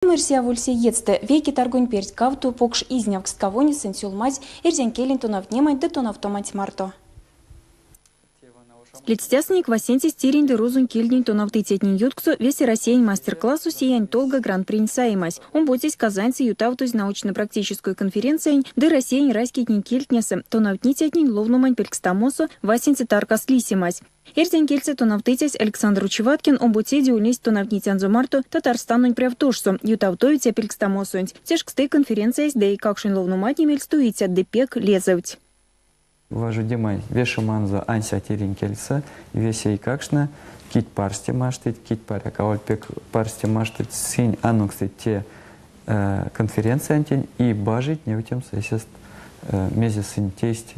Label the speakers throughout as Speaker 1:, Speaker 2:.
Speaker 1: Эрси аволь сеедьстэ. Вейке таргонь перть кавто покш изнявкст кавонест сынь сюлмазь эрзянь келень тонавтнеманть ды тонавтоманть марто. Ледстясынек, васенцесь тиринь ды рузонь кельтнень тонавтыцятнень ютксо весероссиянь мастер-классо Сиянь толга гран-принь саемась. Омбоцесь Казаньсэ ютавтозь научно-практической конференциянь ды Россиянь раськетнень кельтнесэ тонавтницятнень ловномань пелькстамосо васенце таркас лисемась. Эрзянь кельсэ тонавтыцясь Александр Учеваткин омбоцеде ульнесь тонавтницянзо марто Татарстанонь прявтошсо ютавтовиця пелькстамосонть. Тешксты, конференциясь ды эйкакшонь ловноматне мельстуицят ды пек лезэвть.
Speaker 2: Важодемань вешеманзо ансяк тиринь кельсэ, весе эйкакштне, кить парсте маштыть, кить паряк аволь пек парсте маштыть, сынь анокстыть те конференциянтень и бажить невтемс эсест, мезе сынь тейсть,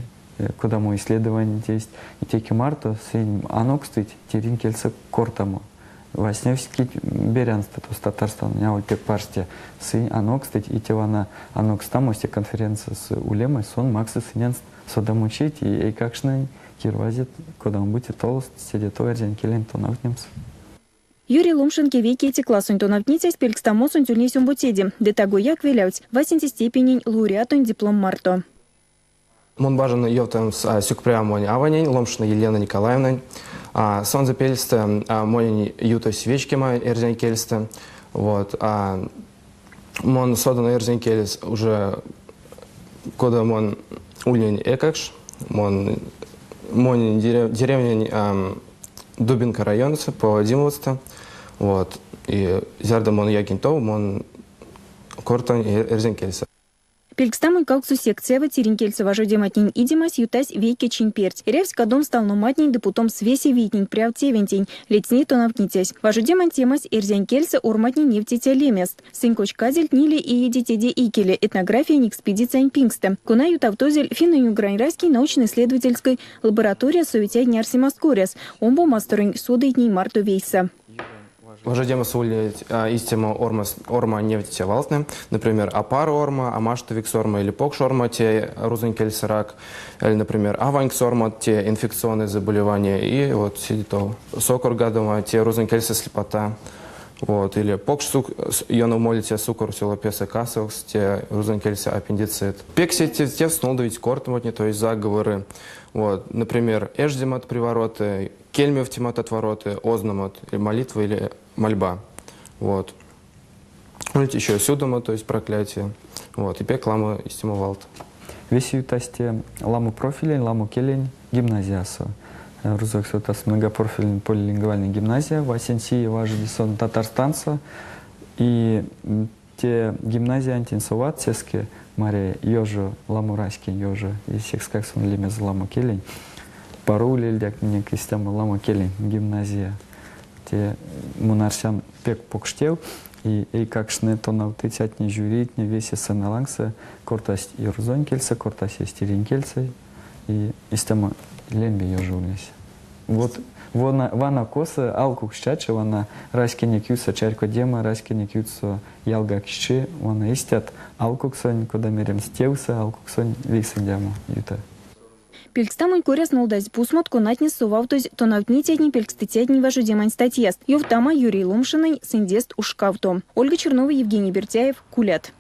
Speaker 2: кодамо исследования тейсть. И теке марто сынь анокстыть тиринь кельсэ кортамо. Вастневсть кить берянстэ тосто Татарстанонь аволь пек парсте. Сынь анокстыть, и те вана анокстамось, те конференцияс улемась, сон максы сыненст содамочить и эйкакштнень кирвазит кодамо-бути толост седе тов эрзянь келенть тонавтнемс.
Speaker 1: Юрий Ломшин кевейкее классонь тонавтницясь пелькстамосонть ульнесь омбоцеде, ды тагояк велявтсь васенце степенень лауреатонь диплом марто.
Speaker 3: Мон бажан ёвтамс сюкпря монь аванень, Ломшина Елена Николаевнань. Сонзэ пельстэ монень ютась вечкема эрзянь кельстэ. Вот. Мон содан эрзянь кельс уже кода мон ульнинь эйкакш, мон монь деревнянь Дубинка районсо по Димовсто. Вот. И зярдо мон якинь тов, мон кортынь эрзянь кельсэ.
Speaker 1: Пелькстамонь кавксо секциява тиринь кельсэ важодематнень идемась ютась вейке чинь перть. Эрявсь кадомс талноматнень ды путомс весе вийтнень прявт тевентень, ледстни тонавтницясь. Важодемань темась эрзянь кельсэ орматнень невтиця лемест. Сынь кочказельть ниле иеде теде икеле этнографиянь экспедициянь пингстэ, кона ютавтозель финнэнь-угрань раськень научно-исследовательской лабораториясо ветятнень арсемаст коряс, омбо масторонь содыйтнень марто вейсэ.
Speaker 3: Важодемасо улить истямо орма невтиця валтнэ, например, апаро орма, амаштовикс орма или покш орма, те рузонь кельсэ рак, или, например, аванькс орма, те инфекционное заболевание, и вот седе тов. Сокоргадома, те рузонь кельсэ слепота, вот, или покш сук, ёнов молиця сукор сюло песэ касовкс, те рузонь кельсэ аппендицит. Пек сеть тевс нолдавить кортамотне, то есть заговоры, вот, например, эждемат привороты, кельмевтемат отвороты, озномат, или молитва, или мольба. Вот. Улить еще сюдома, то есть проклятие. Вот. И пек ламо истямо валт.
Speaker 2: Весе ютась те ламо профилень, ламо келень гимназиясо. Рузокс ютась многопрофильной полилингвальной гимназия, васенце ие важоди сон Татарстансо. И те гимназиянтень соват сеске маря ёжо, ламо раськень ёжо, и секскак сон лемезэ ламо келень. Паро улельдяк минек истямо ламо келень гимназия. Те мон арсян пек покш тев, и эйкакштне, тонавтыцятне, жюритне весе сцена лангсо кортасть и рузонь кельсэ, кортасть эсь тиринь кельсэ, и истямо лембе ёжо ульнесь. Вот вона, вана косо алкукс чачи, вана раськенек юрсо чарькодема, раськенек юрсо ялгаксчи, вана истят алкуксонь, кода меремс, тевсэ алкуксонь вейсэндямо юты.
Speaker 1: Пелькстамонь коряс нолдазь пусмот, конатнес совавтозь тонавтницятнень пелькстыцятнень важодемань статьяст. Ёвтама Юрий Ломшинэнь сындест уш кавто. Ольга Чернова, Евгений Бертяев, Кулят.